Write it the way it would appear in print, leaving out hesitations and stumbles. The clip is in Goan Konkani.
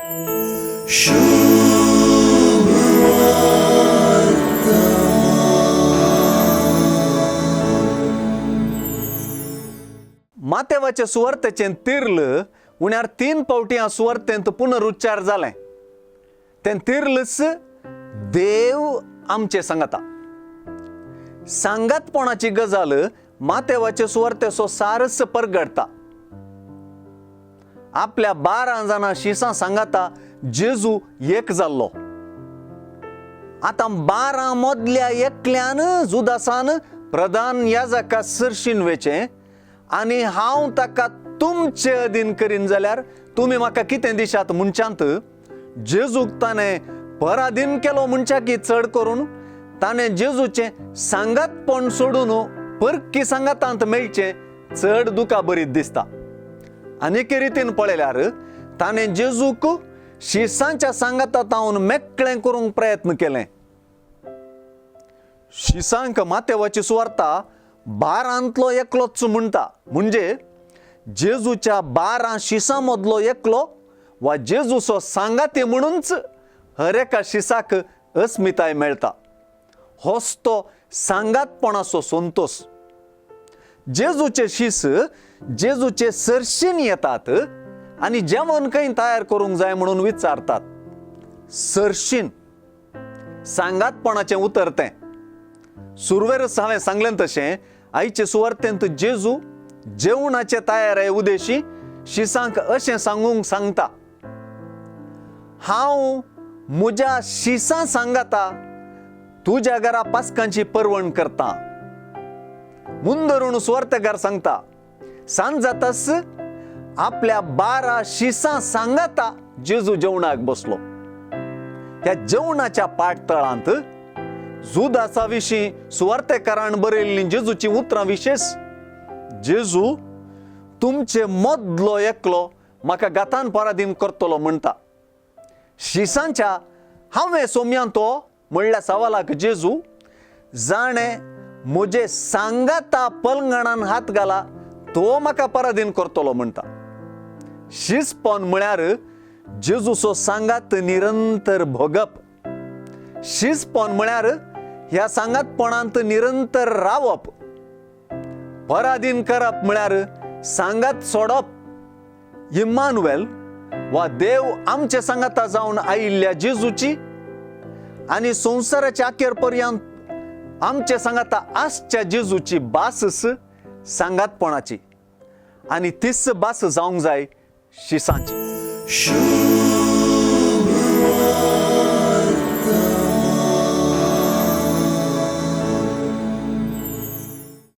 मातेवाचे सुवार्तेचें तिर्ल उण्यार 3 फावटी ह्या सुवार्तेंत पुनरुच्चार जालें. तें तिर्लच देव आमचे सांगाता. सांगातपणाची गजाल मातेवाचे सुवार्तेचो सारस परगडटा. आपल्या 12 जाणां शिसां सांगाता जेजू एक जाल्लो. आतां 12 मदल्या एकल्यान जुदासान प्रधान याजका सरशीन वेचें आनी हांव ताका तुमचे अधीन करीन जाल्यार तुमी म्हाका कितें दिशात म्हणच्यांत जेजूक ताणें पराधीन केलो म्हणच्या की चड करून ताणें जेजूचें सांगातपण सोडून परकी सांगातांत मेळचें चड दुखा बरीत दिसता. आनी एके रितीन पळयल्यार ताणें जेजूक शिसांच्या सांगाता तावन मेकळें करूंक प्रयत्न केलें. शिसांक मातेवाची सुवार्ता 12 एकलोच म्हणटा, म्हणजे जेजूच्या 12 शिसां मदलो एकलो वा जेजूचो सांगाती म्हणूनच हर एका शिसाक अस्मिताय मेळटा. होच तो सांगातपणाचो संतोश. जेजूचे शीस जेजूचे सरशीन येतात आनी जेवण खंय तयार करूंक जाय म्हणून विचारतात. सरशीन सांगातपणाचें उतर तें. सुरवेरच हांवें सांगलें तशें आयचे सुवार्तेंत जेजू जेवणाचे तयारे उदेशी शिसांक अशें सांगूंक सांगता, हांव म्हज्या शिसां सांगाता तुज्या घरा पास्कांची परवण करता. मुंदरून सुवार्तेकार सांगता सांज जातास आपल्या 12 शिसां सांगाता जेजू जेवणाक बसलो. ह्या जेवणाच्या पाटतळांत जुदासा विशीं सुवार्तेकारान बरयल्लीं जेजूचीं उतरां विशेश, जेजू तुमचे मदलो एकलो म्हाका गातान पराधीन करतलो म्हणटा. शिसांच्या हांवें सोम्यान तो म्हणल्या सवालाक जेजू जाणें म्हजे सांगाता पलंगणान हात घाला तो म्हाका पराधीन करतलो म्हणटा. शिसपण म्हळ्यार जेजूचो सांगात निरंतर भोगप. शिसपण म्हळ्यार ह्या सांगातपणांत निरंतर रावप. पराधीन करप म्हळ्यार सांगात सोडप. इम्मानुएल वा देव आमचे सांगाता जावन आयिल्ल्या जेजूची आनी संवसाराच्या अखेर पर्यंत आमचे सांगाता आसच्या जेजूची भास सांगातपणाची आनी तीच भास जावंक जाय शिसांची.